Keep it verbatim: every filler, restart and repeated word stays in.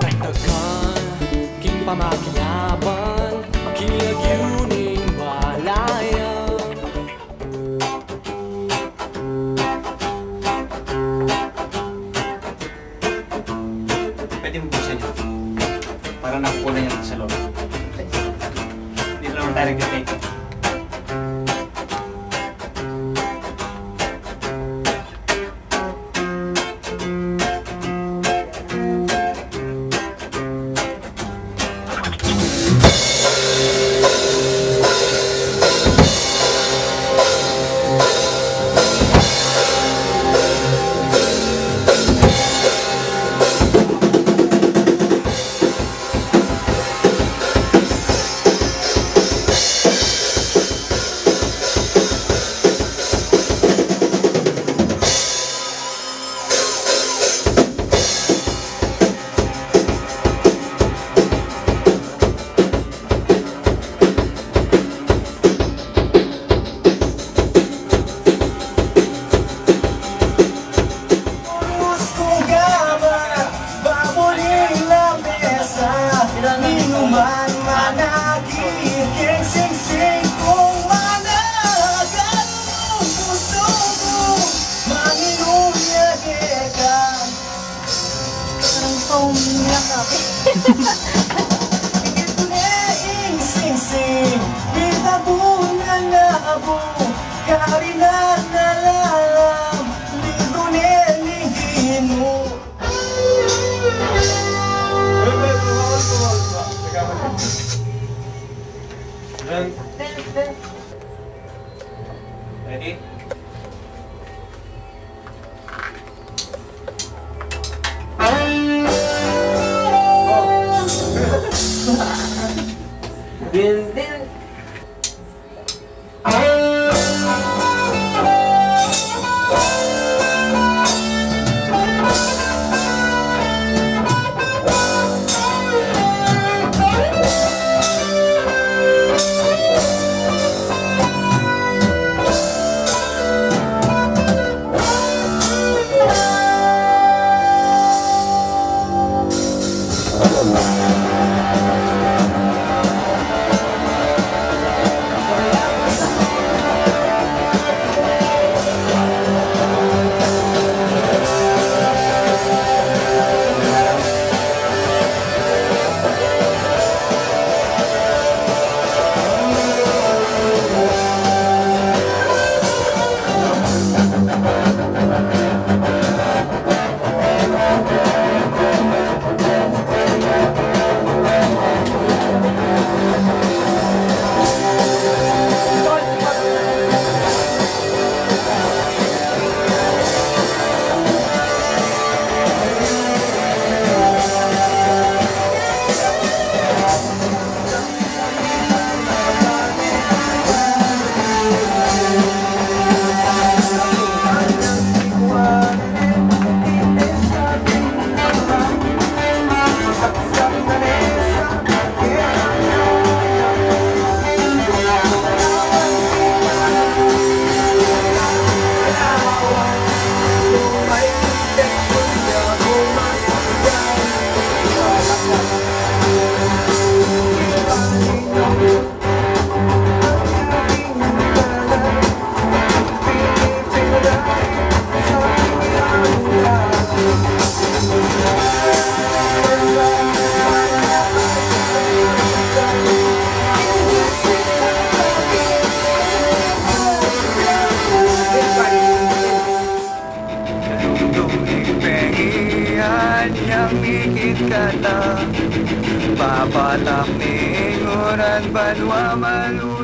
Dagdagan king pamakinabang, king lagyu ning malaya. Pwede mo buksan yun. Para nakukunan niya sa loob. Dito naman tayo nag-date. Ubus ku gama, babul ing lamesa, minuman manakit, king singsing kung managal, pusu ku, maminum ya keka. Parang paumiyak, grabe. Ikit ku ne ing singsing, pita ku na nga abu, kari na na lalam, ligu ne ning Ginu. Ready? Din, din. Dungdung ning pengian yang ikit kata, papatak ning uran banua malu.